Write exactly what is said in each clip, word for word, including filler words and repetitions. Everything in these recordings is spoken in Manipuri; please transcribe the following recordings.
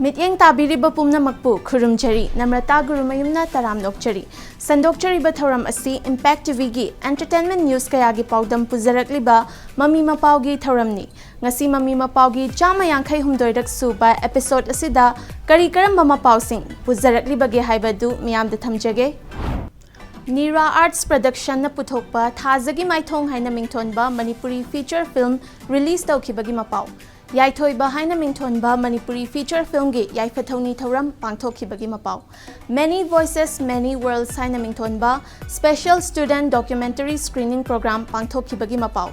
ꯃꯤꯠꯌꯦꯡ ꯇꯥꯕꯤꯔꯤꯕ ꯄꯨꯝꯅꯃꯛꯄꯨ ꯈꯨꯔꯨꯝꯖꯔꯤ꯫ ꯅꯝꯔꯇꯥ ꯒꯨꯔꯨꯃꯌꯨꯝꯅ ꯇꯔꯥꯝꯅ ꯑꯣꯛꯆꯔꯤ꯫ ꯁꯟꯗꯣꯛꯆꯔꯤꯕ ꯊꯧꯔꯝ ꯑꯁꯤ Impact ꯇꯤꯚꯤꯒꯤ entertainment news ꯀꯌꯥꯒꯤ ꯄꯥꯎꯗꯝ ꯄꯨꯖꯔꯛꯂꯤꯕ ꯃꯃꯤ ꯃꯄꯥꯎꯒꯤ ꯊꯧꯔꯝꯅꯤ꯫ ꯉꯁꯤ ꯃꯃꯤ ꯃꯄꯥꯎꯒꯤ ꯆꯥꯝꯃ ꯌꯥꯡꯈꯩ ꯍꯨꯝꯗꯣꯏꯔꯛ ꯁꯨꯕ episode ꯑꯁꯤꯗ ꯀꯔꯤ ꯀꯔꯝꯕ ꯃꯄꯥꯎꯁꯤꯡ ꯄꯨꯖꯔꯛꯂꯤꯕꯒꯦ ꯍꯥꯏꯕꯗꯨ ꯃꯤꯌꯥꯝꯗ ꯊꯝꯖꯒꯦ꯫ ꯅꯤꯔꯥ Arts Production ꯅ ꯄꯨꯊꯣꯛꯄ ꯊꯥꯖꯒꯤ ꯃꯥꯏꯊꯣꯡ ꯍꯥꯏꯅ ꯃꯤꯡꯊꯣꯟꯕ ꯃꯅꯤꯄꯨꯔꯤ feature film release ꯇꯧꯈꯤꯕꯒꯤ ꯃꯄꯥꯎ꯫ ꯌꯥꯏꯊꯣꯏꯕ ꯍꯥꯏꯅ ꯃꯤꯡꯊꯣꯟꯕ ꯃꯅꯤꯄꯨꯔꯤ feature film ꯒꯤ ꯌꯥꯏꯐ ꯊꯧꯅꯤ ꯊꯧꯔꯝ ꯄꯥꯡꯊꯣꯛꯈꯤꯕꯒꯤ ꯃꯄꯥꯎ꯫ Many Voices, Many Worlds ꯍꯥꯏꯅ ꯃꯤꯡꯊꯣꯟꯕ special student documentary screening program ꯄꯥꯡꯊꯣꯛꯈꯤꯕꯒꯤ ꯃꯄꯥꯎ꯫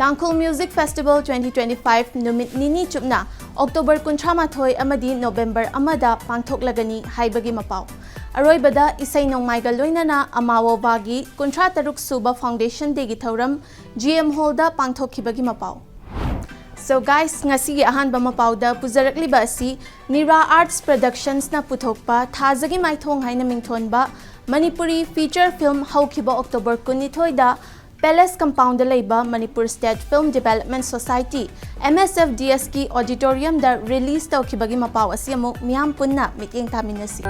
ꯇꯥꯡꯈꯨꯜ Music Festival twenty twenty-five ꯅꯨꯃꯤꯠ ꯅꯤꯅꯤ ꯆꯨꯞꯅ October ꯀꯨꯟꯊ꯭ꯔꯥ ꯃꯥꯊꯣꯏ ꯑꯃꯗꯤ November ꯑꯃꯗ ꯄꯥꯡꯊꯣꯛꯂꯒꯅꯤ ꯍꯥꯏꯕꯒꯤ ꯃꯄꯥꯎ꯫ ꯑꯔꯣꯏꯕꯗ ꯏꯁꯩ ꯅꯣꯡꯃꯥꯏꯒ ꯂꯣꯏꯅꯅ ꯑꯃꯥꯋꯣꯕꯥꯒꯤ ꯀꯨꯟꯊ꯭ꯔꯥ ꯇꯔꯨꯛ ꯁꯨꯕ Foundation Day ꯒꯤ ꯊꯧꯔꯝ G M Hall ꯗ ꯄꯥꯡꯊꯣꯛꯈꯤꯕꯒꯤ ꯃꯄꯥꯎ꯫ So guys, ꯉꯁꯤꯒꯤ ꯑꯍꯥꯟꯕ ꯃꯄꯥꯎꯗ ꯄꯨꯖꯔꯛꯂꯤꯕ ꯑꯁꯤ ꯅꯤꯔꯥ Arts Productions ꯅ ꯄꯨꯊꯣꯛꯄ ꯊꯥꯖꯒꯤ ꯃꯥꯏꯊꯣꯡ ꯍꯥꯏꯅ ꯃꯤꯡꯊꯣꯟꯕ ꯃꯅꯤꯄꯨꯔꯤ feature film ꯍꯧꯈꯤꯕ October ꯀꯨꯟꯅꯤꯊꯣꯏꯗ Palace Compound ꯗ ꯂꯩꯕ Manipur State Film Development Society, M S F D S ꯀꯤ auditorium ꯗ release ꯇꯧꯈꯤꯕꯒꯤ ꯃꯄꯥꯎ ꯑꯁꯤ ꯑꯃꯨꯛ ꯃꯤꯌꯥꯝ ꯄꯨꯟꯅ ꯃꯤꯠꯌꯦꯡ ꯇꯥꯃꯤꯟꯅꯁꯤ꯫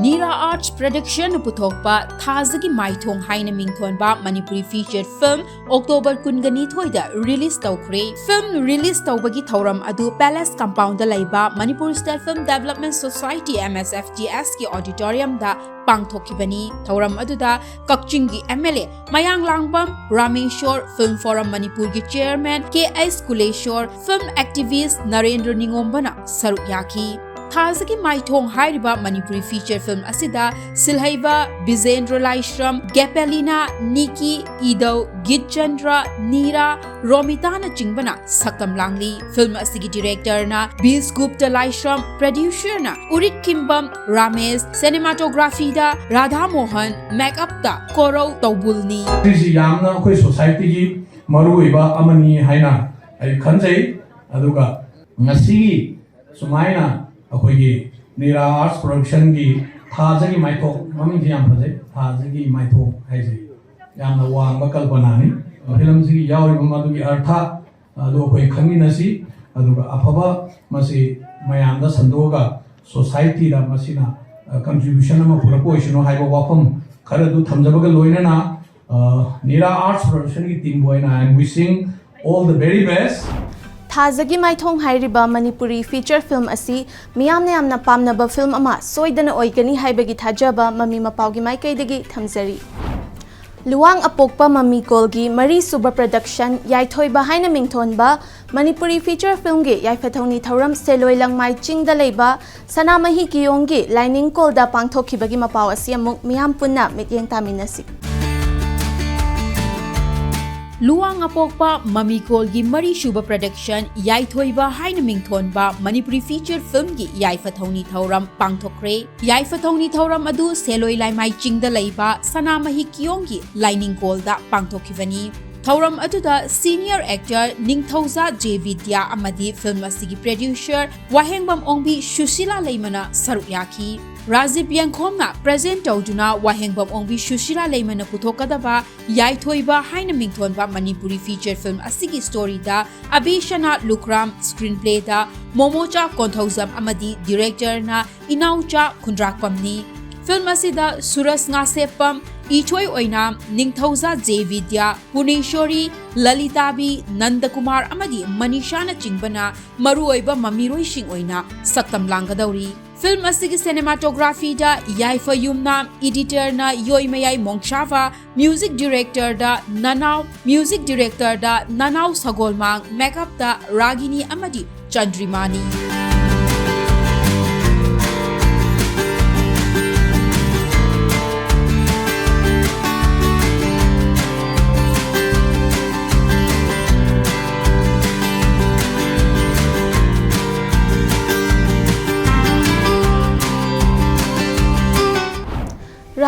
ꯅꯤꯔꯥ Arts Production ꯅ ꯄꯨꯊꯣꯛꯄ ꯊꯥꯖꯒꯤ ꯃꯥꯏꯊꯣꯡ ꯍꯥꯏꯅ ꯃꯤꯡꯊꯣꯟꯕ ꯃꯅꯤꯄꯨꯔꯤ feature film October ꯀꯨꯟꯒ ꯅꯤꯊꯣꯏꯗ release ꯇꯧꯈ꯭ꯔꯦ꯫ Film release ꯇꯧꯕꯒꯤ ꯊꯧꯔꯝ ꯑꯗꯨ Palace Compound ꯗ ꯂꯩꯕ Manipur State Film Development Society, M S F D S ꯀꯤ auditorium ꯗ ꯄꯥꯡꯊꯣꯛꯈꯤꯕꯅꯤ꯫ ꯊꯧꯔꯝ ꯑꯗꯨꯗ ꯀꯛꯆꯤꯡꯒꯤ M L A Mayanglangbam Rameshwor, Film Forum ꯃꯅꯤꯄꯨꯔꯒꯤ chairman K S ꯀꯨꯂꯦꯁꯣꯔ, film activist Narendra ꯅꯤꯉꯣꯝꯕꯅ ꯁꯔꯨꯛ ꯌꯥꯈꯤ꯫ ꯊꯥꯖꯒꯤ ꯃꯥꯏꯊꯣꯡ ꯍꯥꯏꯔꯤꯕ ꯃꯅꯤꯄꯨꯔꯤ feature film ꯑꯁꯤꯗ ꯁꯤꯜꯍꯩꯕ ꯕꯤꯖꯦꯟꯗ꯭ꯔ ꯂꯥꯏꯁ꯭ꯔꯝ, ꯒꯦꯄꯦꯂꯤꯅꯥ, ꯅꯤꯀꯤ, ꯏꯗꯧ, ꯒꯤꯠꯆꯟꯗ꯭ꯔ, ꯅꯤꯔꯥ, ꯔꯣꯃꯤꯇꯥꯅꯆꯤꯡꯕꯅ ꯁꯛꯇꯝ ꯂꯥꯡꯂꯤ꯫ Film ꯑꯁꯤꯒꯤ director ꯅ ꯕꯤꯁ ꯒꯨꯞꯇ ꯂꯥꯏꯁ꯭ꯔꯝ, producer ꯅ ꯎꯔꯤꯠ ꯈꯤꯝꯕꯝ ꯔꯥꯃꯦꯁ, cinematography ꯗ ꯔꯥꯙꯥ ꯃꯣꯍꯟ, makeup ꯇ ꯀꯣꯔꯧ ꯇꯧꯕꯨꯜꯅꯤ꯫ ꯁꯤꯁꯤ ꯌꯥꯝꯅ ꯑꯩꯈꯣꯏ society ꯒꯤ ꯃꯔꯨꯑꯣꯏꯕ ꯑꯃꯅꯤ ꯍꯥꯏꯅ ꯑꯩ ꯈꯟꯖꯩ꯫ ꯑꯗꯨꯒ ꯉꯁꯤꯒꯤ ꯁꯨꯃꯥꯏꯅ ꯑꯩꯈꯣꯏꯒꯤ ꯅꯤꯔꯥ Arts Production ꯒꯤ ꯊꯥꯖꯒꯤ ꯃꯥꯏꯊꯣꯡ, ꯃꯃꯤꯡꯁꯤ ꯌꯥꯝ ꯐꯖꯩ, ꯊꯥꯖꯒꯤ ꯃꯥꯏꯊꯣꯡ ꯍꯥꯏꯁꯦ ꯌꯥꯝꯅ ꯋꯥꯡꯕ ꯀꯜꯄꯅꯥꯅꯤ꯫ ꯐꯤꯂꯝꯁꯤꯒꯤ ꯌꯥꯎꯔꯤꯕ ꯃꯗꯨꯒꯤ ꯑꯔꯊ ꯑꯗꯨ ꯑꯩꯈꯣꯏ ꯈꯪꯃꯤꯟꯅꯁꯤ꯫ ꯑꯗꯨꯒ ꯑꯐꯕ ꯃꯁꯤ ꯃꯌꯥꯝꯗ ꯁꯟꯗꯣꯛꯑꯒ ꯁꯣꯁꯥꯏꯇꯤꯗ ꯃꯁꯤꯅ ꯀꯟꯇ꯭ꯔꯤꯕ꯭ꯌꯨꯁꯟ ꯑꯃ ꯄꯨꯔꯛꯄ ꯑꯣꯏꯁꯅꯨ ꯍꯥꯏꯕ ꯋꯥꯐꯝ ꯈꯔ ꯑꯗꯨ ꯊꯝꯖꯕꯒ ꯂꯣꯏꯅꯅ, ꯅꯤꯔꯥ ꯑꯥꯔꯠꯁ ꯄ꯭ꯔꯗꯛꯁꯟꯒꯤ ꯇꯤꯝꯕꯨ ꯑꯩꯅ I am wishing all the very best. ꯊꯥꯖꯒꯤ ꯃꯥꯏꯊꯣꯡ ꯍꯥꯏꯔꯤꯕ ꯃꯅꯤꯄꯨꯔꯤ ꯐꯤꯆꯔ ꯐꯤꯜꯝ ꯑꯁꯤ ꯃꯤꯌꯥꯝꯅ ꯌꯥꯝꯅ ꯄꯥꯝꯅꯕ ꯐꯤꯜꯝ ꯑꯃ ꯁꯣꯏꯗꯅ ꯑꯣꯏꯒꯅꯤ ꯍꯥꯏꯕꯒꯤ ꯊꯥꯖꯕ ꯃꯃꯤ ꯃꯄꯥꯎꯒꯤ ꯃꯥꯏꯀꯩꯗꯒꯤ ꯊꯝꯖꯔꯤ꯫ ꯂꯨꯋꯥꯡ ꯑꯄꯣꯛꯄ ꯃꯃꯤꯀꯣꯜꯒꯤ ꯃꯔꯤꯁꯨꯕ ꯄ꯭ꯔꯗꯛꯁꯟ ꯌꯥꯏꯊꯣꯏꯕ ꯍꯥꯏꯅ ꯃꯤꯡꯊꯣꯟꯕ ꯃꯅꯤꯄꯨꯔꯤ ꯐꯤꯆꯔ ꯐꯤꯜꯝꯒꯤ ꯌꯥꯏꯐ ꯊꯧꯅꯤ ꯊꯧꯔꯝ ꯁꯦꯂꯣꯏ ꯂꯪꯃꯥꯏ ꯆꯤꯡꯗ ꯂꯩꯕ ꯁꯅꯥꯃꯍꯤ ꯀꯤꯌꯣꯡꯒꯤ ꯂꯥꯏꯅꯤꯡꯀꯣꯜꯗ ꯄꯥꯡꯊꯣꯛꯈꯤꯕꯒꯤ ꯃꯄꯥꯎ ꯑꯁꯤ ꯑꯃꯨꯛ ꯃꯤꯌꯥꯝ ꯄꯨꯟꯅ ꯃꯤꯠꯌꯦꯡ ꯇꯥꯃꯤꯟꯅꯁꯤ꯫ ꯂꯨꯋꯥꯡ ꯑꯄꯣꯛꯄ ꯃꯃꯤꯀꯣꯜꯒꯤ ꯃꯔꯤꯁꯨꯕ ꯄ꯭ꯔꯗꯛꯁꯟ ꯌꯥꯏꯊꯣꯏꯕ ꯍꯥꯏꯅ ꯃꯤꯡꯊꯣꯟꯕ ꯃꯅꯤꯄꯨꯔꯤ ꯐꯤꯆꯔ ꯐꯤꯜꯝꯒꯤ ꯌꯥꯏꯐ ꯊꯧꯅꯤ ꯊꯧꯔꯝ ꯄꯥꯡꯊꯣꯛꯈ꯭ꯔꯦ꯫ ꯌꯥꯏꯐ ꯊꯧꯅꯤ ꯊꯧꯔꯝ ꯑꯗꯨ ꯁꯦꯂꯣꯏ ꯂꯥꯏꯃꯥꯏ ꯆꯤꯡꯗ ꯂꯩꯕ ꯁꯅꯥꯃꯍꯤ ꯀꯤꯌꯣꯡꯒꯤ ꯂꯥꯏꯅꯤꯡꯀꯣꯜꯗ ꯄꯥꯡꯊꯣꯛꯈꯤꯕꯅꯤ꯫ ꯊꯧꯔꯝ ꯑꯗꯨꯗ ꯁꯤꯅꯤꯌꯔ ꯑꯦꯛꯇꯔ ꯅꯤꯡꯊꯧꯖꯥ ꯖꯦ ꯕꯤꯗ꯭ꯌꯥ ꯑꯃꯗꯤ ꯐꯤꯜꯝ ꯑꯁꯤꯒꯤ ꯄ꯭ꯔꯗ꯭ꯌꯨꯁꯔ ꯋꯥꯍꯦꯡꯕꯝ ꯑꯣꯡꯕꯤ ꯁꯨꯁꯤꯂꯥ ꯂꯩꯃꯅ ꯁꯔꯨꯛ ꯌꯥꯈꯤ꯫ ꯔꯥꯖꯤꯕ ꯌꯦꯡꯈꯣꯝꯅ ꯄ꯭ꯔꯖꯦꯟ ꯇꯧꯗꯨꯅ ꯋꯥꯍꯦꯡꯕꯝ ꯑꯣꯡꯕꯤ ꯁꯨꯁꯤꯂꯥ ꯂꯩꯃꯅ ꯄꯨꯊꯣꯛꯀꯗꯕ ꯌꯥꯏꯊꯣꯏꯕ ꯍꯥꯏꯅ ꯃꯤꯡꯊꯣꯟꯕ ꯃꯅꯤꯄꯨꯔꯤ ꯐꯤꯆꯔ ꯐꯤꯜꯝ ꯑꯁꯤꯒꯤ ꯁ꯭ꯇꯣꯔꯤꯗ ꯑꯕꯤꯁꯅꯥ ꯂꯨꯈ꯭ꯔꯥꯝ, ꯁ꯭ꯀ꯭ꯔꯤꯟ ꯄ꯭ꯂꯦꯗ ꯃꯣꯃꯣꯆꯥ ꯀꯣꯟꯊꯧꯖꯝ ꯑꯃꯗꯤ ꯗꯤꯔꯦꯛꯇꯔꯅ ꯏꯅꯥꯎꯆꯥ ꯈꯨꯟꯗ꯭ꯔꯥꯛꯄꯝꯅꯤ꯫ ꯐꯤꯜꯝ ꯑꯁꯤꯗ ꯁꯨꯔꯖ ꯉꯥꯁꯦꯞꯄꯝ, ꯏꯊꯣꯏ ꯑꯣꯏꯅꯥꯝ, ꯅꯤꯡꯊꯧꯖꯥ ꯖꯦ ꯕꯤꯗ꯭ꯌꯥ, ꯚꯨꯅꯦꯁꯣꯔꯤ, ꯂꯂꯤꯇꯥꯕꯤ, ꯅꯟꯗꯀꯨꯃꯥꯔ ꯑꯃꯗꯤ ꯃꯅꯤꯁꯥꯅꯆꯤꯡꯕꯅ ꯃꯔꯨꯑꯣꯏꯕ ꯃꯃꯤꯔꯣꯏꯁꯤꯡ ꯑꯣꯏꯅ ꯁꯛꯇꯝ ꯂꯥꯡꯒꯗꯧꯔꯤ꯫ ꯐꯤꯜꯝ ꯑꯁꯤꯒꯤ ꯁꯤꯅꯦꯃꯥꯇꯣꯒ꯭ꯔꯥꯐꯤꯗ ꯌꯥꯏꯐ ꯌꯨꯝꯅꯥꯝ, ꯏꯗꯤꯇꯔꯅ ꯌꯣꯏꯃꯌꯥꯏ ꯃꯣꯡꯁꯥꯕ, ꯃ꯭ꯌꯨꯖꯤꯛ ꯗꯤꯔꯦꯛꯇꯔꯗ ꯅꯅꯥꯎ, ꯃ꯭ꯌꯨꯖꯤꯛ ꯗꯤꯔꯦꯛꯇꯔꯗ ꯅꯅꯥꯎ ꯁꯒꯣꯜꯃꯥꯡ, ꯃꯦꯀꯞꯇ ꯔꯥꯒꯤꯅꯤ ꯑꯃꯗꯤ ꯆꯟꯗ꯭ꯔꯤꯃꯥꯅꯤ꯫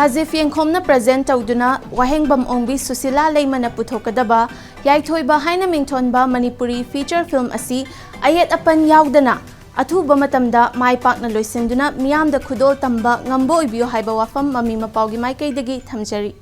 ꯔꯥꯖꯤꯕ ꯌꯦꯡꯈꯣꯝꯅ ꯄ꯭ꯔꯖꯦꯟ ꯇꯧꯗꯨꯅ ꯋꯥꯍꯦꯡꯕꯝ ꯑꯣꯡꯕꯤ ꯁꯨꯁꯤꯂꯥ ꯂꯩꯃꯅ ꯄꯨꯊꯣꯛꯀꯗꯕ ꯌꯥꯏꯊꯣꯏꯕ ꯍꯥꯏꯅ ꯃꯤꯡꯊꯣꯟꯕ ꯃꯅꯤꯄꯨꯔꯤ ꯐꯤꯆꯔ ꯐꯤꯜꯝ ꯑꯁꯤ ꯑꯌꯦꯠ ꯑꯄꯟ ꯌꯥꯎꯗꯅ ꯑꯊꯨꯕ ꯃꯇꯝꯗ ꯃꯥꯏ ꯄꯥꯛꯅ ꯂꯣꯏꯁꯤꯟꯗꯨꯅ ꯃꯤꯌꯥꯝꯗ ꯈꯨꯗꯣꯜ ꯇꯝꯕ ꯉꯝꯕ ꯑꯣꯏꯕꯤꯌꯨ ꯍꯥꯏꯕ ꯋꯥꯐꯝ ꯃꯃꯤ ꯃꯄꯥꯎꯒꯤ ꯃꯥꯏꯀꯩꯗꯒꯤ ꯊꯝꯖꯔꯤ꯫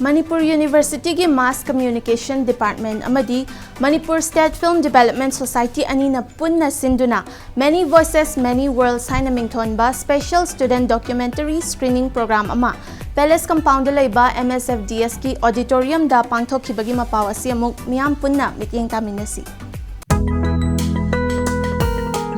ꯃꯅꯤꯄꯨꯔ ꯌꯨꯅꯤꯚꯔꯁꯤꯇꯤꯒꯤ Mass Communication Department ꯑꯃꯗꯤ Manipur State Film Development Society ꯑꯅꯤꯅ ꯄꯨꯟꯅ ꯁꯤꯟꯗꯨꯅ Many Voices, Many Worlds ꯍꯥꯏꯅ ꯃꯤꯡꯊꯣꯟꯕ Special Student Documentary Screening Program ꯑꯃ Palace Compoundꯗ ꯂꯩꯕ M S F D Sꯀꯤ auditoriumꯗ ꯄꯥꯡꯊꯣꯛꯈꯤꯕꯒꯤ ꯃꯄꯥꯎ ꯑꯁꯤ ꯑꯃꯨꯛ ꯃꯤꯌꯥꯝ ꯄꯨꯟꯅ ꯃꯤꯠꯌꯦꯡ ꯇꯥꯃꯤꯟꯅꯁꯤ꯫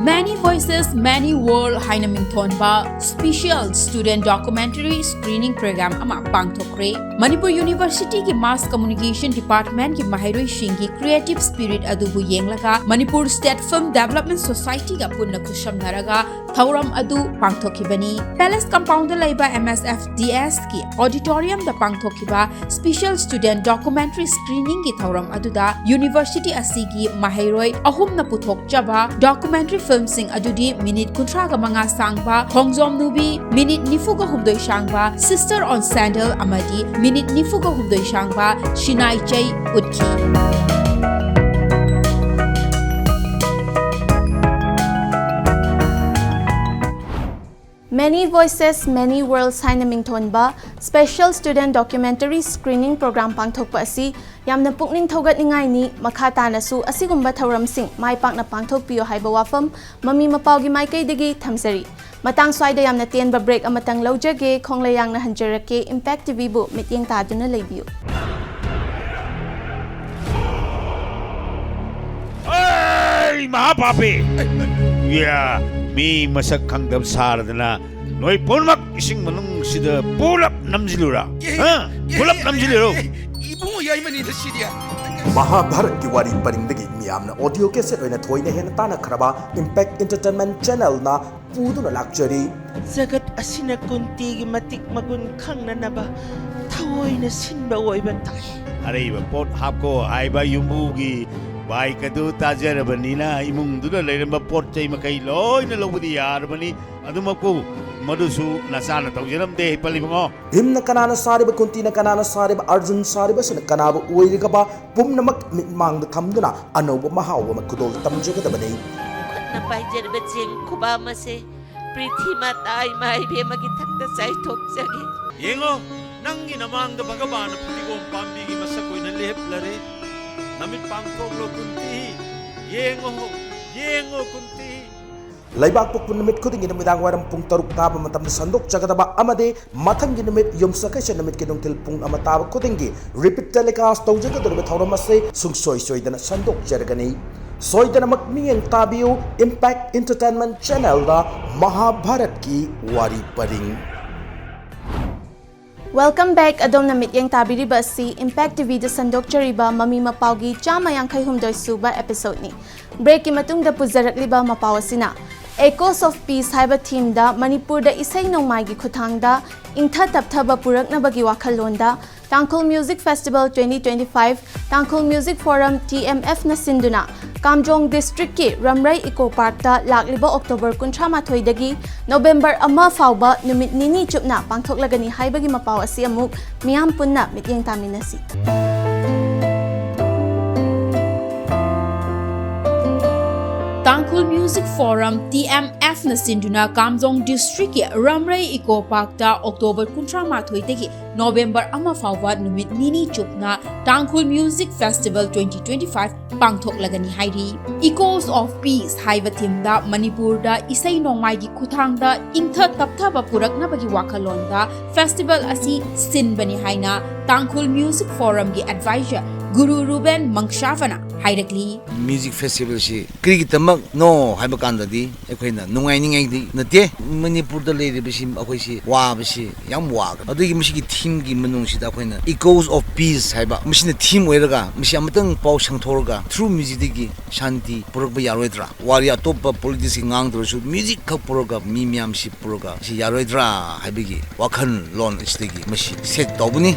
Many Voices, Many World ꯍꯥꯏꯅ ꯃꯤꯡꯊꯣꯟꯕ Special Student Documentary Screening Program ꯑꯃ ꯄꯥꯡꯊꯣꯛꯈ꯭ꯔꯦ꯫ ꯃꯅꯤꯄꯨꯔ ꯌꯨꯅꯤꯚꯔꯁꯤꯇꯤꯒꯤ Mass Communication Departmentꯀꯤ ꯃꯍꯩꯔꯣꯏꯁꯤꯡꯒꯤ creative spirit ꯑꯗꯨꯕꯨ ꯌꯦꯡꯂꯒ ꯃꯅꯤꯄꯨꯔ State Film Development Societyꯒ ꯄꯨꯟꯅ ꯈꯨꯠꯁꯝꯅꯔꯒ ꯊꯧꯔꯝ ꯑꯗꯨ ꯄꯥꯡꯊꯣꯛꯈꯤꯕꯅꯤ꯫ Palace Compoundꯗ ꯂꯩꯕ M S F D Sꯀꯤ auditoriumꯗ ꯄꯥꯡꯊꯣꯛꯈꯤꯕ Special Student Documentary Screeningꯒꯤ ꯊꯧꯔꯝ ꯑꯗꯨꯗ ꯌꯨꯅꯤꯚꯔꯁꯤꯇꯤ ꯑꯁꯤꯒꯤ ꯃꯍꯩꯔꯣꯏ ꯑꯍꯨꯝꯅ ꯄꯨꯊꯣꯛꯆꯕ documentary filmꯁꯤꯡ ꯑꯗꯨꯗꯤ minute ꯀꯨꯟꯊ꯭ꯔꯥꯒ ꯃꯉꯥ ꯁꯥꯡꯕ ꯈꯣꯡꯖꯣꯝ ꯅꯨꯕꯤ, minute ꯅꯤꯐꯨꯒ ꯍꯨꯝꯗꯣꯏ ꯁꯥꯡꯕ Sister on Sandal ꯑꯃꯗꯤ minute ꯅꯤꯐꯨꯒ ꯍꯨꯝꯗꯣꯏ ꯁꯥꯡꯕ ꯁꯤꯅꯥꯏꯆꯩ ꯎꯠꯈꯤ꯫ Many Voices, Many Worlds ꯍꯥꯏꯅ ꯃꯤꯡꯊꯣꯟꯕ Special Student Documentary Screening Program ꯄꯥꯡꯊꯣꯛꯄ ꯑꯁꯤ ꯌꯥꯝꯅ ꯄꯨꯛꯅꯤꯡ ꯊꯧꯒꯠꯅꯤꯡꯉꯥꯏꯅꯤ꯫ ꯃꯈꯥ ꯇꯥꯅꯁꯨ ꯑꯁꯤꯒꯨꯝꯕ ꯊꯧꯔꯝꯁꯤꯡ ꯃꯥꯏ ꯄꯥꯛꯅ ꯄꯥꯡꯊꯣꯛꯄꯤꯌꯨ ꯍꯥꯏꯕ ꯋꯥꯐꯝ ꯃꯃꯤ ꯃꯄꯥꯒꯤ ꯃꯥꯏꯀꯩꯗꯒꯤ ꯊꯝꯖꯔꯤ꯫ ꯃꯇꯥꯡ ꯁ꯭ꯋꯥꯏꯗ ꯌꯥꯝꯅ ꯇꯦꯟꯕ break ꯑꯃꯇꯪ ꯂꯧꯖꯒꯦ꯫ ꯈꯣꯡꯂꯩ ꯌꯥꯡꯅ ꯍꯟꯖꯔꯛꯀꯦ꯫ Impact TVꯕꯨ ꯃꯤꯠꯌꯦꯡ ꯇꯥꯗꯨꯅ ꯂꯩꯕꯤꯌꯨ꯫ ꯑꯩ ꯃꯍꯥ ꯄꯥꯄꯤ! ꯌꯥ, ꯃꯤ ꯃꯁꯛ ꯈꯪꯗꯕ ꯁꯥꯔꯗꯅ ꯅꯣꯏ ꯄꯨꯝꯅꯃꯛ ꯏꯁꯤꯡ ꯃꯅꯨꯡꯁꯤꯗ ꯄꯨꯂꯞ ꯅꯝꯁꯤꯜꯂꯨꯔꯥ? ꯍꯥ? ꯄꯨꯂꯞ ꯅꯝꯁꯤꯜꯂꯨꯔꯣ? ꯏꯕꯨꯡꯉꯣ ꯌꯥꯏꯃꯅꯤꯗ ꯁꯤꯗꯤ꯫ ꯃꯍꯥꯚꯥꯔꯠꯀꯤ ꯋꯥꯔꯤ ꯄꯔꯤꯡꯗꯒꯤ ꯃꯤꯌꯥꯝꯅ audio cassette ꯑꯣꯏꯅ ꯊꯣꯏꯅ ꯍꯦꯟꯅ ꯇꯥꯟꯅꯈ꯭ꯔꯕ Impact Entertainment Channelꯅ ꯄꯨꯗꯨꯅ ꯂꯥꯛꯆꯔꯤ꯫ ꯖꯒꯠ ꯑꯁꯤꯅ ꯀꯨꯟꯇꯤꯒꯤ ꯃꯇꯤꯛ ꯃꯒꯨꯟ ꯈꯪꯅꯅꯕ ꯊꯑꯣꯏꯅ ꯁꯤꯟꯕ ꯑꯣꯏꯕ ꯇꯥꯏ꯫ ꯑꯔꯩꯕ ꯄꯣꯠ ꯍꯥꯞꯀꯣ ꯍꯥꯏꯕ ꯌꯨꯝꯕꯨꯒꯤ bike ꯑꯗꯨ ꯇꯥꯖꯔꯕꯅꯤꯅ ꯏꯃꯨꯡꯗꯨꯗ ꯂꯩꯔꯝꯕ ꯄꯣꯠ ꯆꯩ ꯃꯈꯩ ꯂꯣꯏꯅ ꯂꯧꯕꯗꯤ ꯌꯥꯔꯕꯅꯤ꯫ ꯑꯗꯨꯃꯛꯄꯨ ꯃꯗꯨꯁꯨ ꯅꯆꯥꯅ ꯇꯧꯖꯔꯝꯗꯦ ꯄꯜꯂꯤꯕꯉꯣ꯫ ꯚꯤꯝꯅ ꯀꯅꯥꯅ ꯁꯥꯔꯤꯕ, ꯀꯨꯟꯇꯤꯅ ꯀꯅꯥꯅ ꯁꯥꯔꯤꯕ, ꯑꯔꯖꯨꯟ ꯁꯥꯔꯤꯕꯁꯤꯅ ꯀꯅꯥꯕꯨ ꯑꯣꯏꯔꯤꯒꯕ ꯄꯨꯝꯅꯃꯛ ꯃꯤꯠꯃꯥꯡꯗ ꯊꯝꯗꯨꯅ ꯑꯅꯧꯕ ꯃꯍꯥꯎ ꯑꯃ ꯈꯨꯗꯣꯜ ꯇꯝꯖꯒꯗꯕꯅꯤ꯫ ꯈꯨꯠꯅ ꯄꯥꯏꯖꯔꯤꯕ ꯆꯦꯡ ꯈꯨꯕꯥꯝ ꯑꯁꯦ ꯄ꯭ꯔꯤꯊꯤ ꯃꯥꯇꯥ ꯏꯃꯥ ꯏꯕꯦꯝꯃꯒꯤ ꯊꯛꯇ ꯆꯥꯏꯊꯣꯛꯆꯒꯦ꯫ ꯌꯦꯡꯉꯣ, ꯅꯪꯒꯤ ꯅꯃꯥꯡꯗ ꯚꯒꯕꯥꯟꯅ ꯐꯗꯤꯒꯣꯝ ꯄꯥꯝꯕꯤꯒꯤ ꯃꯁꯛ ꯑꯣꯏꯅ ꯂꯦꯞꯂꯔꯦ꯫ ꯅꯃꯤꯠ ꯄꯥꯡꯊꯣꯛꯂꯣ ꯀꯨꯟꯇꯤ, ꯌꯦꯡꯉꯣ, ꯌꯦꯡꯉꯣ ꯀꯨꯟꯇꯤ꯫ ꯂꯩꯕꯥꯛ ꯄꯣꯛꯄ ꯅꯨꯃꯤꯠ ꯈꯨꯗꯤꯡꯒꯤ ꯅꯨꯃꯤꯗꯥꯡ ꯋꯥꯏꯔꯝ ꯄꯨꯡ ꯇꯔꯨꯛ ꯇꯥꯕ ꯃꯇꯝꯗ ꯁꯟꯗꯣꯛꯆꯒꯗꯕ ꯑꯃꯗꯤ ꯃꯊꯪꯒꯤ ꯅꯨꯃꯤꯠ ꯌꯨꯝꯁꯀꯩꯁ ꯅꯨꯃꯤꯠꯀꯤ ꯅꯨꯡꯊꯤꯜ ꯄꯨꯡ ꯑꯃ ꯇꯥꯕ ꯈꯨꯗꯤꯡꯒꯤ repeat telecast ꯇꯧꯖꯒꯗꯧꯔꯤꯕ ꯊꯧꯔꯝ ꯑꯁꯤ ꯁꯨꯡꯁꯣꯏ ꯁꯣꯏꯗꯅ ꯁꯟꯗꯣꯛꯆꯔꯒꯅꯤ꯫ ꯁꯣꯏꯗꯅꯃꯛ ꯃꯤꯠꯌꯦꯡ ꯇꯥꯕꯤꯌꯨ Impact Entertainment channelꯗ ꯃꯍꯥꯚꯥꯔꯠꯀꯤ ꯋꯥꯔꯤ ꯄꯔꯤꯡ꯫ Welcome back꯫ ꯑꯗꯣꯝꯅ ꯃꯤꯠꯌꯦꯡ ꯇꯥꯕꯤꯔꯤꯕ ꯑꯁꯤ Impact TVꯗ ꯁꯟꯗꯣꯛꯆꯔꯤꯕ ꯃꯃꯤ ꯃꯄꯥꯎꯒꯤ ꯆꯥꯝꯃ ꯌꯥꯡꯈꯩ ꯍꯨꯝꯗꯣꯏ ꯁꯨꯕ episodeꯅꯤ꯫ Breakꯀꯤ ꯃꯇꯨꯡꯗ ꯄꯨꯖꯔꯛꯂꯤꯕ ꯃꯄꯥꯎ ꯑꯁꯤꯅ Echoes of Peace ꯍꯥꯏꯕ themeꯗ ꯃꯅꯤꯄꯨꯔꯗ ꯏꯁꯩ ꯅꯣꯡꯃꯥꯏꯒꯤ ꯈꯨꯠꯊꯥꯡꯗ ꯏꯪꯊ ꯇꯞꯊꯕ ꯄꯨꯔꯛꯅꯕꯒꯤ ꯋꯥꯈꯜꯂꯣꯟꯗ Tangkhul Music Festival twenty twenty-five, Tangkhul Music Forum TMFꯅ ꯁꯤꯟꯗꯨꯅ ꯀꯥꯝꯖꯣꯡ districtꯀꯤ ꯔꯝꯔꯩ Eco Parkꯇ ꯂꯥꯛꯂꯤꯕ October ꯀꯨꯟꯊ꯭ꯔꯥ ꯃꯥꯊꯣꯏꯗꯒꯤ November ꯑꯃ ꯐꯥꯎꯕ ꯅꯨꯃꯤꯠ ꯅꯤꯅꯤ ꯆꯨꯞꯅ ꯄꯥꯡꯊꯣꯛꯂꯒꯅꯤ ꯍꯥꯏꯕꯒꯤ ꯃꯄꯥꯎ ꯑꯁꯤ ꯑꯃꯨꯛ ꯃꯤꯌꯥꯝ ꯄꯨꯟꯅ ꯃꯤꯠꯌꯦꯡ ꯇꯥꯃꯤꯟꯅꯁꯤ꯫ Tangkhul Music Forum TMFꯅ ꯁꯤꯟꯗꯨꯅ ꯀꯥꯝꯖꯣꯡ districtꯀꯤ ꯔꯝꯔꯩ Eco Parkꯇ October ꯀꯨꯟꯊ꯭ꯔꯥ ꯃꯥꯊꯣꯏꯗꯒꯤ November ꯑꯃ ꯐꯥꯎꯕ ꯅꯨꯃꯤꯠ ꯅꯤꯅꯤ ꯆꯨꯞꯅ Tangkhul Music Festival twenty twenty-five ꯄꯥꯡꯊꯣꯛꯂꯒꯅꯤ ꯍꯥꯏꯔꯤ꯫ Echoes of Peace ꯍꯥꯏꯕ themeꯗ ꯃꯅꯤꯄꯨꯔꯗ ꯏꯁꯩ ꯅꯣꯡꯃꯥꯏꯒꯤ ꯈꯨꯠꯊꯥꯡꯗ ꯏꯪꯊ ꯇꯞꯊꯕ ꯄꯨꯔꯛꯅꯕꯒꯤ ꯋꯥꯈꯜꯂꯣꯟꯗ festival ꯑꯁꯤ ꯁꯤꯟꯕꯅꯤ ꯍꯥꯏꯅ Tangkhul Music Forumꯒꯤ advisor ꯒꯨꯔꯨ ꯔꯨꯕꯦꯟ ꯃꯪꯁꯥꯕꯅ ꯍꯥꯏꯔꯛꯂꯤ꯫ Music festivalꯁꯤ ꯀꯔꯤꯒꯤꯗꯃꯛꯅꯣ ꯍꯥꯏꯕ ꯀꯥꯟꯗꯗꯤ ꯑꯩꯈꯣꯏꯅ ꯅꯨꯡꯉꯥꯏꯅꯤꯡꯉꯥꯏꯗꯤ ꯅꯠꯇꯦ꯫ ꯃꯅꯤꯄꯨꯔꯗ ꯂꯩꯔꯤꯕꯁꯤ ꯑꯩꯈꯣꯏꯁꯤ ꯋꯥꯕꯁꯤ ꯌꯥꯝ ꯋꯥꯒꯅꯤ꯫ ꯑꯗꯨꯒꯤ ꯃꯁꯤꯒꯤ themeꯒꯤ ꯃꯅꯨꯡꯁꯤꯗ ꯑꯩꯈꯣꯏꯅ Echoes of Peace ꯍꯥꯏꯕ ꯃꯁꯤꯅ theme ꯑꯣꯏꯔꯒ ꯃꯁꯤ ꯑꯃꯇꯪ ꯄꯥꯎ ꯁꯪꯊꯣꯛꯑꯒ through musicꯗꯒꯤ ꯁꯥꯟꯇꯤ ꯄꯨꯔꯛꯄ ꯌꯥꯔꯣꯏꯗ꯭ꯔꯥ? ꯋꯥꯔꯤ ꯑꯇꯣꯞꯄ politicsꯀꯤ ꯉꯥꯡꯗ꯭ꯔꯁꯨ music ꯈꯛ ꯄꯨꯔꯒ ꯃꯤ ꯃꯌꯥꯝꯁꯤ ꯄꯨꯔꯒ ꯁꯤ ꯌꯥꯔꯣꯏꯗ꯭ꯔꯥ ꯍꯥꯏꯕꯒꯤ ꯋꯥꯈꯜꯂꯣꯟ ꯑꯁꯤꯗꯒꯤ ꯃꯁꯤ set ꯇꯧꯕꯅꯤ꯫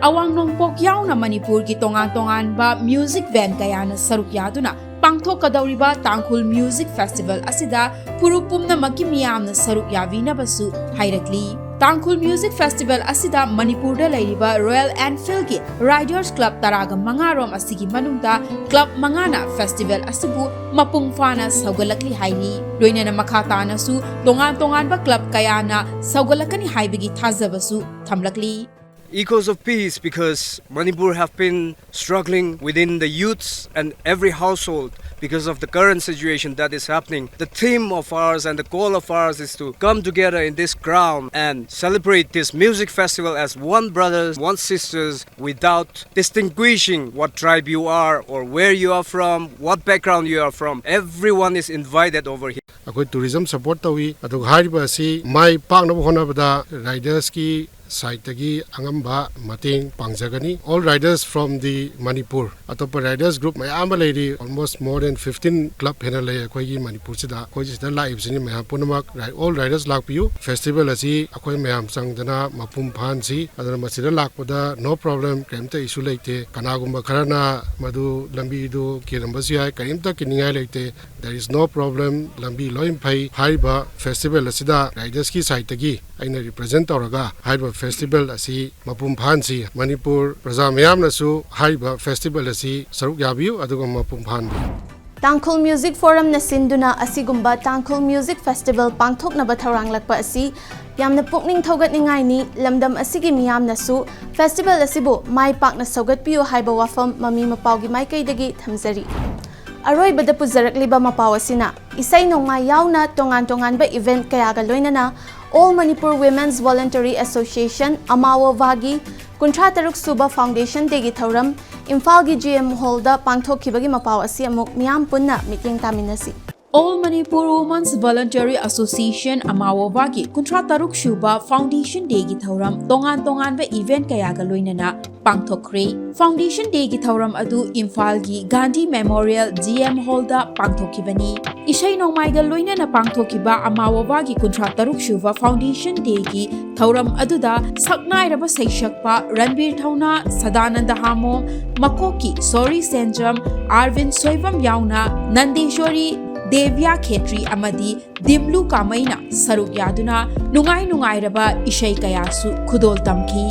ꯑꯋꯥꯡ ꯅꯣꯡꯄꯣꯛ ꯌꯥꯎꯅ ꯃꯅꯤꯄꯨꯔꯒꯤ ꯇꯣꯉꯥꯟ ꯇꯣꯉꯥꯟꯕ music band ꯀꯌꯥꯅ ꯁꯔꯨꯛ ꯌꯥꯗꯨꯅ ꯄꯥꯡꯊꯣꯛꯀꯗꯧꯔꯤꯕ Tangkhul Music Festival ꯑꯁꯤꯗ ꯐꯨꯔꯨꯞ ꯄꯨꯝꯅꯃꯛꯀꯤ ꯃꯤꯌꯥꯝꯅ ꯁꯔꯨꯛ ꯌꯥꯕꯤꯅꯕꯁꯨ ꯍꯥꯏꯔꯛꯂꯤ꯫ ꯇꯥꯡꯈꯨꯜ ꯃ꯭ꯌꯨꯖꯤꯛ ꯐꯦꯁꯇꯤꯚꯦꯜ ꯑꯁꯤꯗ ꯃꯅꯤꯄꯨꯔꯗ ꯂꯩꯔꯤꯕ ꯔꯣꯌꯦꯜ ꯑꯦꯟꯐꯤꯜꯒꯤ ꯔꯥꯏꯗꯔꯁ ꯀ꯭ꯂꯕ ꯇꯔꯥꯒ ꯃꯉꯥ ꯔꯣꯝ ꯑꯁꯤꯒꯤ ꯃꯅꯨꯡꯗ ꯀ꯭ꯂꯕ ꯃꯉꯥꯅ ꯐꯦꯁꯇꯤꯚꯦꯜ ꯑꯁꯤꯕꯨ ꯃꯄꯨꯡ ꯐꯥꯅ ꯁꯧꯒꯠꯂꯛꯂꯤ ꯍꯥꯏꯔꯤ꯫ ꯂꯣꯏꯅꯅ ꯃꯈꯥ ꯇꯥꯅꯁꯨ ꯇꯣꯉꯥꯟ ꯇꯣꯉꯥꯟꯕ ꯀ꯭ꯂꯕ ꯀꯌꯥꯅ ꯁꯧꯒꯠꯂꯛꯀꯅꯤ ꯍꯥꯏꯕꯒꯤ ꯊꯥꯖꯕꯁꯨ ꯊꯝꯂꯛꯂꯤ꯫ Echoes of peace, because Manipur have been struggling within the youths and every household because of the current situation that is happening. The theme of ours and the goal of ours is to come together in this ground and celebrate this music festival as one brothers, one sisters, without distinguishing what tribe you are or where you are from, what background you are from. Everyone is invited over here. ꯑꯩꯈꯣꯏ ꯇꯨꯔꯤꯖꯝ ꯁꯄꯣꯔꯠ ꯇꯧꯏ꯫ ꯑꯗꯨꯒ ꯍꯥꯏꯔꯤꯕ ꯑꯁꯤ ꯃꯥꯏ ꯄꯥꯛꯅꯕ ꯍꯣꯠꯅꯕꯗ ꯔꯥꯏꯗꯔꯁꯀꯤ ꯁꯥꯏꯠꯇꯒꯤ ꯑꯉꯝꯕ ꯃꯇꯦꯡ ꯄꯥꯡꯖꯒꯅꯤ꯫ All riders from the Manipur, ꯑꯇꯣꯞꯄ ꯔꯥꯏꯗꯔꯁ ꯒ꯭ꯔꯨꯞ ꯃꯌꯥꯝ ꯑꯃ ꯂꯩꯔꯤ꯫ Almost more than fifteen club ꯍꯦꯟꯅ ꯂꯩ ꯑꯩꯈꯣꯏꯒꯤ ꯃꯅꯤꯄꯨꯔꯁꯤꯗ꯫ ꯑꯩꯈꯣꯏ ꯁꯤꯗ ꯂꯥꯛꯏꯕꯁꯤꯅꯤ ꯃꯌꯥꯝ ꯄꯨꯝꯅꯃꯛ꯫ All riders ꯂꯥꯛꯄꯤꯌꯨ꯫ ꯐꯦꯁꯇꯤꯚꯦꯜ ꯑꯁꯤ ꯑꯩꯈꯣꯏ ꯃꯌꯥꯝ ꯆꯪꯗꯅ ꯃꯄꯨꯡ ꯐꯥꯍꯟꯁꯤ꯫ ꯑꯗꯨꯅ ꯃꯁꯤꯗ ꯂꯥꯛꯄꯗ no problem, ꯀꯔꯤꯝꯇ ꯏꯁꯨ ꯂꯩꯇꯦ꯫ ꯀꯅꯥꯒꯨꯝꯕ ꯈꯔꯅ ꯃꯗꯨ ꯂꯝꯕꯤꯗꯨ ꯀꯤꯔꯝꯕꯁꯨ ꯌꯥꯏ, ꯀꯔꯤꯝꯇ ꯀꯤꯅꯤꯡꯉꯥꯏ ꯂꯩꯇꯦ꯫ There is no problem, ꯂꯝꯕꯤ ꯂꯣꯏ ꯐꯩ꯫ ꯍꯥꯏꯔꯤꯕ ꯐꯦꯁꯇꯤꯚꯦꯜ ꯑꯁꯤꯗ ꯔꯥꯏꯗꯔꯁꯀꯤ ꯁꯥꯏꯠꯇꯒꯤ ꯑꯩꯅ ꯔꯤꯄ꯭ꯔꯖꯦꯟ ꯇꯧꯔꯒ ꯍꯥꯏꯔꯤꯕ ꯐꯦꯁꯇꯤꯚꯦꯜ ꯑꯁꯤ ꯃꯄꯨꯡ ꯐꯥꯍꯟꯁꯤ꯫ ꯃꯅꯤꯄꯨꯔ ꯄ꯭ꯔꯖꯥ ꯃꯌꯥꯝꯅꯁꯨ ꯍꯥꯏꯔꯤꯕ ꯐꯦꯁꯇꯤꯚꯦꯜ ꯑꯁꯤ ꯁꯔꯨꯛ ꯌꯥꯕꯤꯌꯨ ꯑꯗꯨꯒ ꯃꯄꯨꯡ ꯐꯥꯍꯟꯕꯤꯌꯨ꯫ ꯇꯥꯡꯈꯨꯜ ꯃ꯭ꯌꯨꯖꯤꯛ ꯐꯣꯔꯝꯅ ꯁꯤꯟꯗꯨꯅ ꯑꯁꯤꯒꯨꯝꯕ ꯇꯥꯡꯈꯨꯜ ꯃ꯭ꯌꯨꯖꯤꯛ ꯐꯦꯁꯇꯤꯚꯦꯜ ꯄꯥꯡꯊꯣꯛꯅꯕ ꯊꯧꯔꯥꯡꯂꯛꯄ ꯑꯁꯤ ꯌꯥꯝꯅ ꯄꯨꯛꯅꯤꯡ ꯊꯧꯒꯠꯅꯤꯡꯉꯥꯏꯅꯤ꯫ ꯂꯝꯗꯝ ꯑꯁꯤꯒꯤ ꯃꯤꯌꯥꯝꯅꯁꯨ ꯐꯦꯁꯇꯤꯚꯦꯜ ꯑꯁꯤꯕꯨ ꯃꯥꯏ ꯄꯥꯛꯅ ꯁꯧꯒꯠꯄꯤꯌꯨ ꯍꯥꯏꯕ ꯋꯥꯐꯝ ꯃꯃꯤ ꯃꯄꯥꯎꯒꯤ ꯃꯥꯏꯀꯩꯗꯒꯤ ꯊꯝꯖꯔꯤ꯫ ꯑꯔꯣꯏꯕꯗ ꯄꯨꯖꯔꯛꯂꯤꯕ ꯃꯄꯥꯎ ꯑꯁꯤꯅ ꯏꯁꯩ ꯅꯣꯡꯃꯥꯏ ꯌꯥꯎꯅ ꯇꯣꯉꯥꯟ ꯇꯣꯉꯥꯟꯕ ꯏꯚꯦꯟꯠ ꯀꯌꯥꯒ ꯂꯣꯏꯅꯅ All Manipur Women's Voluntary Association, ꯑꯃꯥꯋꯣꯚꯥꯒꯤ ꯀꯨꯟꯊ꯭ꯔꯥ ꯇꯔꯨꯛ ꯁꯨꯕ ꯐꯥꯎꯟꯗꯦꯁꯟ ꯗꯦꯒꯤ ꯊꯧꯔꯝ ꯏꯝꯐꯥꯜꯒꯤ ꯖꯤ ꯑꯦꯝ ꯍꯣꯜꯗ ꯄꯥꯡꯊꯣꯛꯈꯤꯕꯒꯤ ꯃꯄꯥꯎ ꯑꯁꯤ ꯑꯃꯨꯛ ꯃꯤꯌꯥꯝ ꯄꯨꯟꯅ ꯃꯤꯠꯌꯦꯡ ꯇꯥꯃꯤꯟꯅꯁꯤ꯫ All Manipur Women's Voluntary Association, ꯑꯃꯥꯋꯣꯚꯥꯒꯤ ꯀꯨꯟꯊ꯭ꯔꯥ ꯇꯔꯨꯛ ꯁꯨꯕ ꯐꯥꯎꯟꯗꯦꯁꯟ ꯗꯦꯒꯤ ꯊꯧꯔꯝ ꯇꯣꯉꯥꯟ ꯇꯣꯉꯥꯟꯕ ꯏꯚꯦꯟꯠ ꯀꯌꯥꯒ ꯂꯣꯏꯅꯅ ꯄꯥꯡꯊꯣꯛꯈ꯭ꯔꯦ꯫ ꯐꯥꯎꯟꯗꯦꯁꯟ ꯗꯦꯒꯤ ꯊꯧꯔꯝ ꯑꯗꯨ ꯏꯝꯐꯥꯜꯒꯤ ꯒꯥꯟꯙꯤ ꯃꯦꯃꯣꯔꯤꯌꯦꯜ ꯖꯤ ꯑꯦꯝ ꯍꯣꯜꯗ ꯄꯥꯡꯊꯣꯛꯈꯤꯕꯅꯤ꯫ ꯏꯁꯩ ꯅꯣꯡꯃꯥꯏꯒ ꯂꯣꯏꯅꯅ ꯄꯥꯡꯊꯣꯛꯈꯤꯕ ꯑꯃꯥꯋꯣꯚꯥꯒꯤ ꯀꯨꯟꯊ꯭ꯔꯥ ꯇꯔꯨꯛ ꯁꯨꯕ ꯐꯥꯎꯟꯗꯦꯁꯟ ꯗꯦꯒꯤ ꯊꯧꯔꯝ ꯑꯗꯨꯗ ꯁꯛꯅꯥꯏꯔꯕ ꯁꯩꯁꯛꯄ ꯔꯟꯕꯤꯔ ꯊꯧꯅꯥ, ꯁꯗꯥꯅꯟꯗ ꯍꯥꯃꯣꯡ, ꯃꯀꯣꯛꯀꯤ ꯁꯣꯔꯤ ꯁꯦꯟꯖꯝ, ꯑꯥꯔꯕꯤꯟ ꯁꯣꯏꯕꯝ ꯌꯥꯎꯅ ꯅꯟꯗꯦꯁꯣꯔꯤ, ꯗꯦꯕ꯭ꯌꯥ ꯈꯦꯇ꯭ꯔꯤ ꯑꯃꯗꯤ ꯗꯤꯝꯂꯨ ꯀꯥꯃꯩꯅ ꯁꯔꯨꯛ ꯌꯥꯗꯨꯅ ꯅꯨꯡꯉꯥꯏ ꯅꯨꯡꯉꯥꯏꯔꯕ ꯏꯁꯩ ꯀꯌꯥꯁꯨ ꯈꯨꯗꯣꯜ ꯇꯝꯈꯤ꯫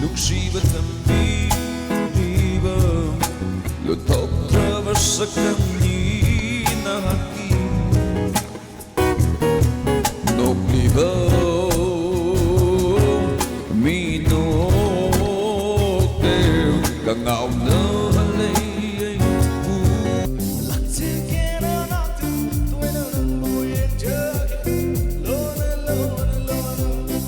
ꯅꯨꯡꯁꯤꯕ ꯇꯝꯕꯤꯔꯤꯕ ꯂꯣꯟꯊꯣꯛꯇ꯭ꯔꯕ ꯁꯛꯇꯝꯅꯤ ꯅꯍꯥꯛꯀꯤ꯫ ꯅꯣꯛꯂꯤꯕ ꯃꯤꯅꯣꯛꯇ ꯀꯉꯥꯎꯅ ꯂꯩ ꯑꯩꯕꯨ꯫ ꯂꯥꯛꯆꯒꯦꯅ ꯅꯥꯛꯇ ꯇꯣꯏꯅ ꯅꯪꯕꯨ ꯌꯦꯡꯖꯒꯦ꯫ ꯂꯣꯟꯅ, ꯂꯣꯟꯅ, ꯂꯣꯟꯅ꯫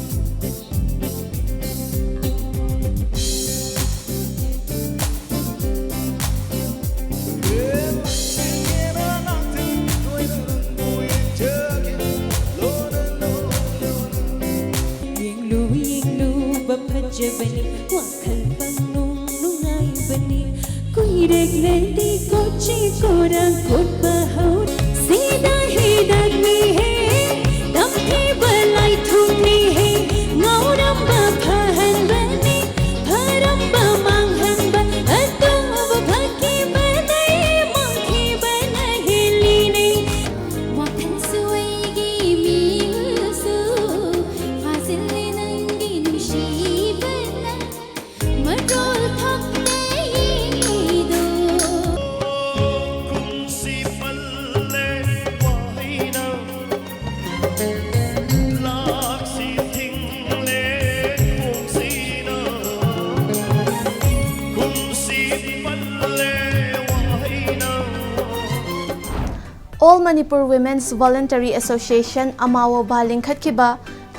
ꯌꯦꯡꯂꯨ ꯌꯦꯡꯂꯨꯕ ꯐꯖꯕꯅꯤ, ꯋꯥꯈꯜ ꯄꯪꯅꯨꯡ ꯅꯨꯡꯉꯥꯏꯕꯅꯤ꯫ ꯀꯨꯏꯔꯛꯂꯗꯤ ꯀꯣꯆꯤ ꯀꯣꯔꯥꯡ ꯀꯣꯠꯄ ꯍꯧꯔꯦ꯫ ꯁꯤꯗ ꯍꯤꯗꯥꯛꯅꯤꯍꯦ, ꯇꯝꯊꯤꯕ ꯂꯥꯏꯊꯨꯝꯅꯤꯍꯦ, ꯉꯥꯎꯔꯝꯕ ꯐꯍꯟꯕꯅꯤ꯫ ꯐꯔꯝꯕ ꯃꯥꯡꯍꯟꯕ ꯑꯗꯨꯕꯨ ꯐꯈꯤꯕꯅ ꯃꯥꯡꯈꯤꯕꯅ ꯍꯦꯜꯂꯤꯅꯦ꯫ ꯋꯥꯈꯜꯁꯨ ꯑꯩꯒꯤ ꯃꯤꯍꯨꯜꯁꯨ ꯐꯥꯖꯤꯜꯂꯦ ꯅꯪꯒꯤ ꯅꯨꯡꯁꯤꯕꯅ ꯃꯔꯣꯜ ꯊꯣꯛꯇꯦ ꯌꯦꯡꯉꯤꯗꯣ꯫ ꯀꯨꯝꯁꯤ ꯄꯜꯂꯦ ꯋꯥꯍꯩꯅ꯫ ꯂꯥꯛꯁꯤ ꯊꯤꯡꯂꯦ ꯀꯨꯝꯁꯤꯅ, ꯀꯨꯝꯁꯤ ꯄꯜꯂꯦ ꯋꯥꯍꯩꯅ꯫ All Manipur Women's Voluntary Association, ꯑꯃꯥꯋꯣꯕꯥ ꯂꯤꯡꯈꯠꯈꯤꯕ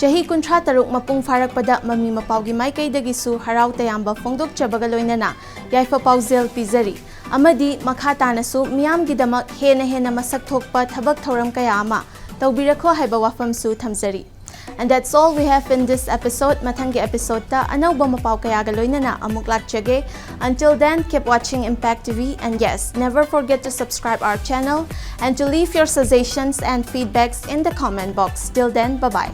ꯆꯍꯤ ꯀꯨꯟꯊ꯭ꯔꯥ ꯇꯔꯨꯛ ꯃꯄꯨꯡ ꯐꯥꯔꯛꯄꯗ ꯃꯃꯤ ꯃꯄꯥꯎꯒꯤ ꯃꯥꯏꯀꯩꯗꯒꯤꯁꯨ ꯍꯔꯥꯎ ꯇꯌꯥꯝꯕ ꯐꯣꯡꯗꯣꯛꯆꯕꯒ ꯂꯣꯏꯅꯅ ꯌꯥꯏꯐ ꯄꯥꯎꯖꯦꯜ ꯄꯤꯖꯔꯤ꯫ ꯑꯃꯗꯤ ꯃꯈꯥ ꯇꯥꯅꯁꯨ ꯃꯤꯌꯥꯝꯒꯤꯗꯃꯛ ꯍꯦꯟꯅ ꯍꯦꯟꯅ ꯃꯁꯛ ꯊꯣꯛꯄ ꯊꯕꯛ ꯊꯧꯔꯝ ꯀꯌꯥ ꯑꯃ ꯇꯧꯕꯤꯔꯛꯈꯣ ꯍꯥꯏꯕ ꯋꯥꯐꯝꯁꯨ ꯊꯝꯖꯔꯤ꯫ And that's all we have in this episode. ꯃꯊꯪꯒꯤ episode ꯇ ꯑꯅꯧꯕ ꯃꯄꯥꯎ ꯀꯌꯥꯒ ꯂꯣꯏꯅꯅ ꯑꯃꯨꯛ ꯂꯥꯛꯆꯒꯦ꯫ Until then, keep watching Impact T V, and yes, never forget to subscribe our channel and to leave your suggestions and feedbacks in the comment box. Till then, bye bye.